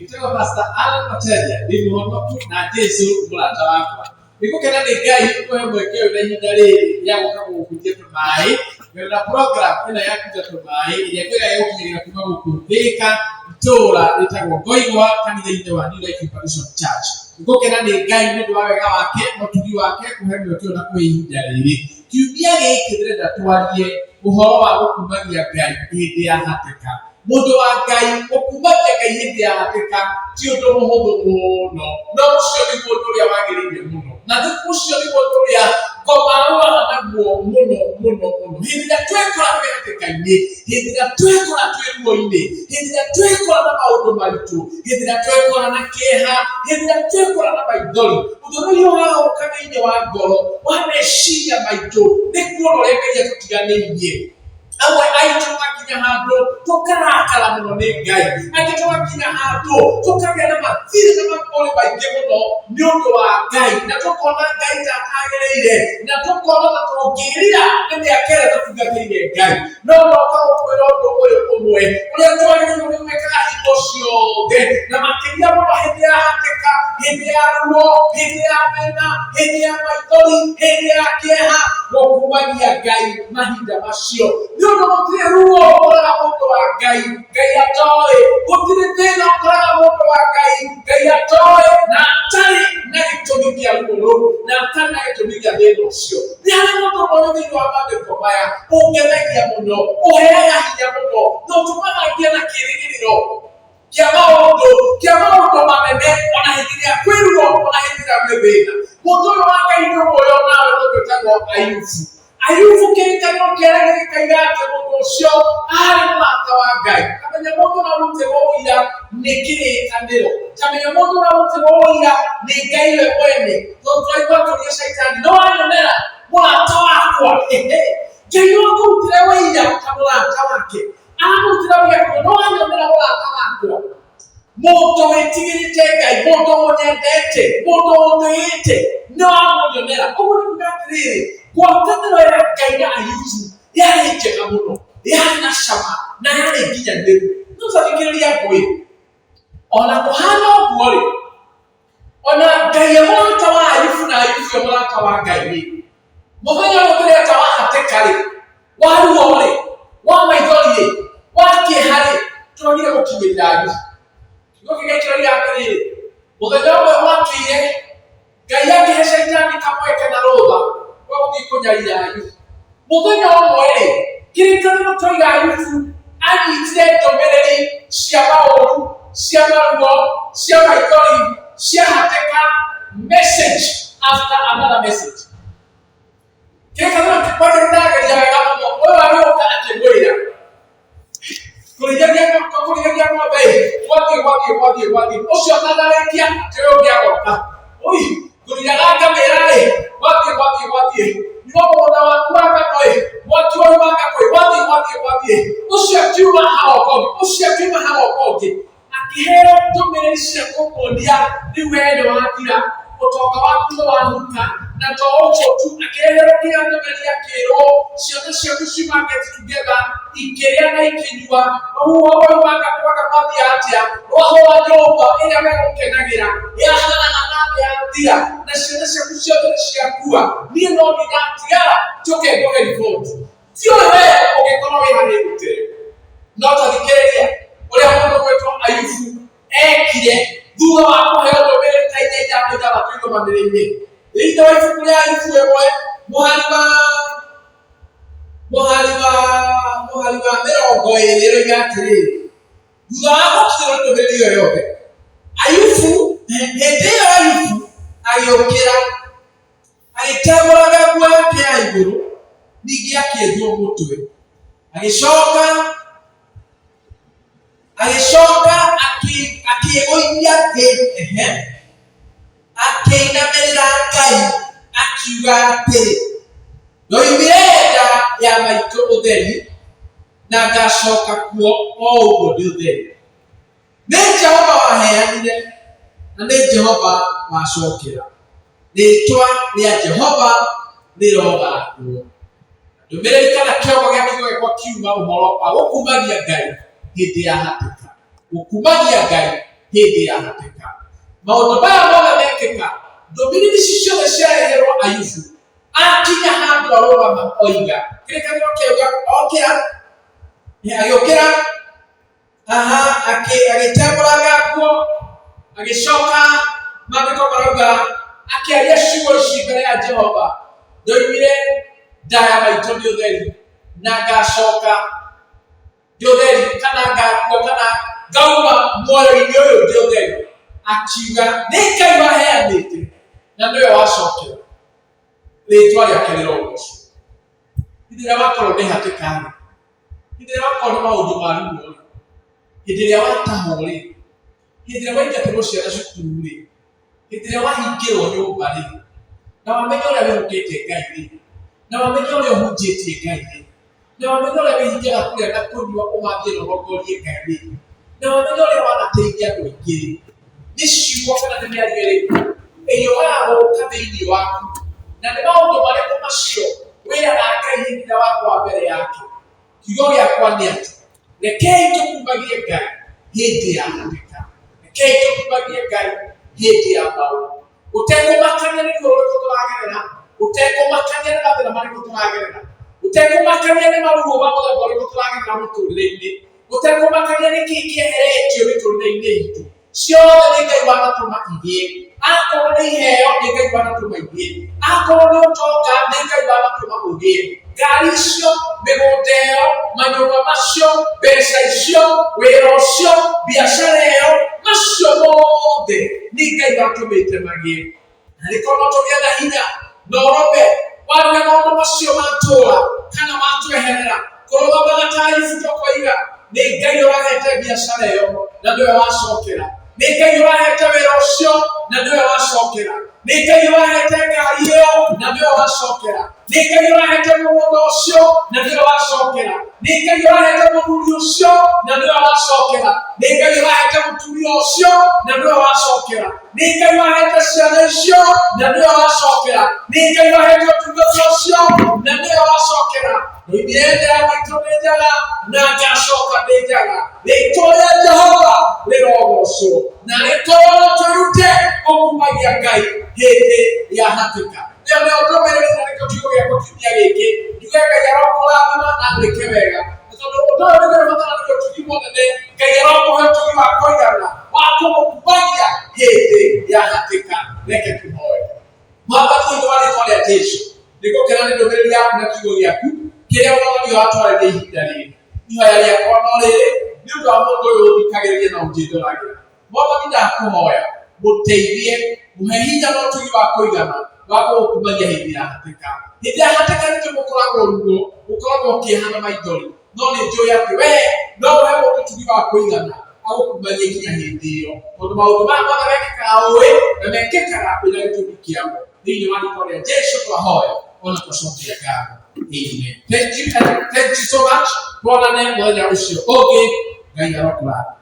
Njĩtagwo Pastor Alan Macharia, ndĩ mũhonoku na Jesu mũrata wakwa. Nĩngũkena nĩ Ngai kũhe mweke ũyũ na ihinda rĩrĩ rĩa gũka gũgũkunjia tũmaĩ na program ĩno ya kunja tũmaĩ ĩrĩa ngwĩra ĩgũkinyagĩra kuma gũkũ Thĩka itũũra rĩtagwo Ngoigwa kanitha-inĩ wa New Life International Church. Nĩngũkena nĩ Ngai nĩ ũndũ wa wega wake na ũtugi wake kũhe mweke ũyũ na kũhe ihinda rĩrĩ. Kiumia gĩkĩ ndĩrenda twarie ũhoro wa gũkumagia Ngai hĩndĩ ya hatĩka. Mũndũ wa Ngai gũkumagia Ngai hĩndĩ ya hatĩka ti ũndũ mũhũthũ mũno, no ũcio nĩguo ũndũ ũrĩa wagĩrĩire mũno, na ũcio nĩguo ũndũ ũrĩa ngoma arũaga naguo mũno mũno mũno. Hĩndĩ ĩrĩa twekora twĩ hatĩka-inĩ, hĩndĩ ĩrĩa twekora twĩ ruo-inĩ, hĩndĩ ĩrĩa twekora na maũndũ maritũ, hĩndĩ ĩrĩa twekora na kĩeha, hĩndĩ ĩrĩa twekora na maithori, ũndũ ũrĩa ũroka thĩinĩ wa ngoro wa meciria maitũ nĩ kuona ũrĩa Ngai atũtiganĩirie. Amwe aitũ tũgakinya handũ tũkarakara mũno nĩ Ngai, angĩ tũgakinya handũ tũkagĩa na mathirĩ na mang'ũrĩ maingĩ mũno nĩ ũndũ wa Ngai, na tũkona Ngai ta atagĩrĩire, na tũkona ta tũngĩrira nĩ mĩaka ĩrĩa tũtungatĩire Ngai. No ndoka gũkwĩra ũndũ ũyũ ũmwe ũrĩa twagĩrĩirwo nĩ gwĩkaga hingo ciothe, na makĩria mũno hĩndĩ ya hatĩka, hĩndĩ ya ruo, hĩndĩ ya thĩna, hĩndĩ ya maithori, hĩndĩ ya kĩeha, gũkumagia Ngai mahinda macio. Nĩ ũndũ gũtirĩ ruo ũkoraga mũndũ wa Ngai, Ngai atoĩ, gũtirĩ thĩna ũkoraga mũndũ wa Ngai, Ngai atoĩ, na atarĩ na gĩtũmi kĩa ruo rũu, na atarĩ na gĩtũmi gĩa thĩna ũcio. Nĩ harĩ mũndũ ũmwe wĩ thĩinĩ wa maandĩko maya ũngenagia mũno, ũheaga hinya mũno, na ũtũmaga ngĩe na kĩĩrĩgĩrĩro kĩa maũndũ kĩa maũndũ manene ona hĩndĩ ĩrĩa kwĩ ruo ona hĩndĩ ĩrĩa gwĩ thĩna. Mũndũ ũyũ wa Ngai nĩ ũmwe ũyũ nawe mũndũ wĩtagwo Ayubu. Ayubu kĩrĩkanĩro kĩerĩ gĩkaiga atĩ mũndũ ũcio aarĩ mũrata wa Ngai. Kamenya mũndũ ũrarutĩrwo ũira nĩ kĩrĩkanĩro. Kamenya mũndũ ũrarutĩrwo ũira nĩ Ngai we mwene. Tondũ tũraigua akĩũria Caitani, nĩ wanyonera mũrata wakwa? Hehe. Ngai no akũrutĩre ũira ta mũrata wake. Aramũrutĩra ũira kuga, nĩ wanyonera mũrata wakwa? Mũndũ wĩtigĩrĩte Ngai, mũndũ ũnyendete, mũndũ ũndĩĩte, nĩ wamũnyonera. Ũguo nĩ kuga atĩrĩrĩ, ngwatanĩro ya Ngai na Ayubu yarĩ njega mũno, yarĩ na cama na yarĩ nginyanĩru. No tathikĩrĩria ngũĩ, ona kũhana ũguo rĩ, ona Ngai e mũrata wa Ayubu na Ayubu e mũrata wa Ngai rĩ, mũthenya ũyũ tũreta wa hatĩka rĩ, wa ruo rĩ, wa maithori rĩ, wa kĩeha rĩ, tũragire gũkinyĩrĩra Ayubu. Kiugo kĩrĩa kĩroiga atĩrĩrĩ, mũthenya ũmwe gwakĩire, Ngai akĩhe Shaitani kamweke na rũtha rwa gũthiĩ kũnyarira Ayubu. Mũthenya ũmwe rĩ, kĩrĩkanĩro kĩoiga Ayubu anyitire ndũmĩrĩri cia maũru, cia maruo, cia maithori, cia hatĩka, message after another message. Kĩrĩkanĩro kwanja nĩndagĩria wega mũno, ũyũ agĩũka akĩmwĩra kũrĩithagia kũrĩithagia ng'ombe ĩ gwathiĩ gwathiĩ gwathiĩ gwathiĩ ũcio atanarĩkia atĩ ũyũ ũngĩ agoka ui ngũriraga ngamĩra ĩ gwathiĩ gwathiĩ gwathiĩ niwo mũgũnda waku wa ngano ĩ mwaki waku wa ngano ĩ gwathiĩ gwathiĩ gwathiĩ ũcio akiuma agoka ũngĩ ũcio akiuma agoka ũngĩ akĩheo ndũmĩrĩri cia kũmuonia rĩu we nĩ wathira ũtonga waku nĩ wahuka na to ũguo tu akĩreherwo nginya ndũmĩrĩri akĩrwo ciana ciaku ciuma get together ikĩrĩa na ikĩnyua rũhuho rwaumanga kwaga kwathiĩ atĩa rwahũra nyũmba ĩrĩa we ũkenagĩra yaharagana thĩ yathira na ciana ciaku ciothe nĩ ciakua niĩ no niĩ ndatigara njũke ngũhe riboti ti ũyũ we ũngĩkorwo wĩ harĩ gũtĩrĩ no ta thikĩrĩria ũrĩa mũndũ gwĩtwo Ayubu ekire thutha wa kũheo ndũmĩrĩri ta inya ithano ithathatũ irũmanĩrĩire thĩinĩ wa ibuku rĩa Ayubu ĩmwe mũhari wa mũhari wa mũhari wa 20 ĩroiga atĩrĩrĩ thutha wa gũkinyĩrwo nĩ ndũmĩrĩri ĩyo yothe Ayubu hĩndĩ ĩyo Ayubu agĩũkĩra agĩtembũranga nguo yake ya igũrũ ningĩ akĩenjwo mũtwe agĩcoka agĩcoka akĩĩgũithia thĩ ehe akĩinamĩrĩra Ngai akiuga atĩrĩ ndoimire nda ya maitũ ũtheri na ngacoka kuo o ũguo ndĩ ũtheri nĩ Jehova waheanire na nĩ Jehova wacokera rĩtwa rĩa Jehova rĩrogathwo. Ndũmĩrĩri kana kĩongo gĩa kiugo gĩakwa kiuma ũhoro wa gũkumagia Ngai hĩndĩ ya hatĩka. Gũkumagia Ngai Hĩndĩ ya hatĩka maũndũ maya mothe mekĩka, ndũmĩrĩri ici ciothe ciareherwo Ayubu, akinya handũ arũgama oiga kĩrĩkanĩro kĩauga okĩra, agĩũkĩra aha, agĩtembũranga nguo, agĩcoka maandĩko marauga akĩaria ciugo ici mbere ya Jehova: ndoimire nda ya maitũ nĩ ũtheri, na ngacoka ndĩ ũtheri, kana ngakua kana ngauma muoyo-inĩ ũyũ ndĩ ũtheri. Akiuga nĩ Ngai waheanĩte na nĩwe wacokera, rĩtwa rĩake rĩrogocwo. Hĩndĩ ĩrĩa wakorwo nĩ hatĩka-rĩ, hĩndĩ ĩrĩa wakorwo nĩ maũndũ ma ruo-rĩ, hĩndĩ ĩrĩa watahwo-rĩ, hĩndĩ ĩrĩa waingatĩrwo ciana cukuru-rĩ, hĩndĩ ĩrĩa wahingĩrwo nyũmba-rĩ, na wamenya ũrĩa wĩhokete Ngai-rĩ, na wamenya ũrĩa ũhunjĩtie Ngai-rĩ, na wamenya ũrĩa wĩhingaga kũrĩa na kũnyua ũmathiĩ na ũrongorie Ngai-rĩ, na wamenya ũrĩa wanateithia andũ aingĩ-rĩ, nĩ ciugo kana nĩ mĩario ĩrĩkũ ĩhiũhaga gũka thĩinĩ waku, na nĩ maũndũ marĩkũ macio wĩraga Ngai hĩndĩ ĩrĩa wakwa mbere yake? Kiugo gĩakwa nĩ atĩ rekei tũkumagie Ngai hĩndĩ ya hatĩka, rekei tũkumagie Ngai hĩndĩ ya maũndũ, gũtekũmakania nĩ ruo rũrĩkũ tũragerera, gũtekũmakania nĩ mathĩna marĩkũ tũragerera, gũtekũmakania nĩ maruo ma mũthemba ũrĩkũ tũragerera mũtũrĩre-inĩ, gũtekũmakania nĩ kĩĩ kĩeheretio mĩtũrĩre-inĩ itũ, ciothe nĩ Ngai wanatũma igĩe. Akorwo nĩ iheo, nĩ Ngai wanatũma igĩe. Akorwo nĩ ũtonga, nĩ Ngai wanatũma ũgĩe. Ngari icio, mĩgũnda ĩyo, manyũmba macio, mbeca icio, wĩra ũcio, biacara ĩyo, macio mothe nĩ Ngai watũmĩte magĩe. Na rĩkorwo no tũgĩe na hinya na ũrũme wa rĩrĩa maũndũ macio matũra kana matweherera, kũrũgamaga ta Ayubu tũkoiga nĩ Ngai ũrahete biacara ĩyo na nĩwe wacokera, nĩ Ngai ũrahete wĩra ũcio na nĩwe wacokera, nĩ Ngai ũrahete ngari ĩyo na nĩwe wacokera, nĩ Ngai ũrahete mũgũnda ũcio na nĩwe wacokera, nĩ Ngai ũrahete mũthuri ũcio na nĩwe wacokera, nĩ Ngai ũrahete mũtumia ũcio na nĩwe wacokera, nĩ Ngai wahete ciana icio na nĩwe wacokera, nĩ Ngai wahete ũtungata ũcio na nĩwe wacokera. Ndoimire ya maitũ nĩ njega na ngacoka ndĩ njega. Rĩtwa rĩa Jehova rĩrogocwo, na rĩkorwo no twĩrute gũkumagia Ngai hĩndĩ ya hatĩka. Ĩyo nĩyo ndũmĩrĩri na nĩkĩo kiugo gĩakwa kiumia gĩkĩ. Njuge Ngai arokũrathima na agwĩke wega, na tondũ ũndũ ũyũ nĩguo ũbataraga nĩ ũtugi mũnene, Ngai arokũhe ũtugi wa kũigana wa kũmũkumagia hĩndĩ ya hatĩka. Reke tũhoe. Mwathani, thĩinĩ wa rĩtwa rĩa Jesu, nĩngũkena nĩ ndũmĩrĩri yaku na kiugo gĩaku kĩrĩa Mwathani ũratwarĩria ihinda rĩrĩ. Ihoya rĩakwa no rĩrĩ nĩ ũndũ wa mũndũ ũyũ ũthikagĩrĩria na ũnjĩndoragĩra. Mwathani, ndakũhoya mũteithie, mũhe hinya na ũtugi wa kũigana wa gũgũkumagia hĩndĩ ya hatĩka. Hĩndĩ ya hatĩka nĩkĩo gũkoragwo ruo, gũkoragwo kĩeha na maithori, no nĩ njũĩ atĩ we no ũhe mũndũ ũtugi wa kũigana agũkumagie nginya hĩndĩ ĩyo, tondũ maũndũ maya mothe mekĩkaga ũĩ na mekĩkaga wĩna gĩtũmi kĩamo. Thĩinĩ wa rĩtwa rĩa Jesu twahoya ona twacokia ngatho. Amen. Thank you and thank you so much. Tuonane mũthenya ũcio ũngĩ. Ngai arokũrathima.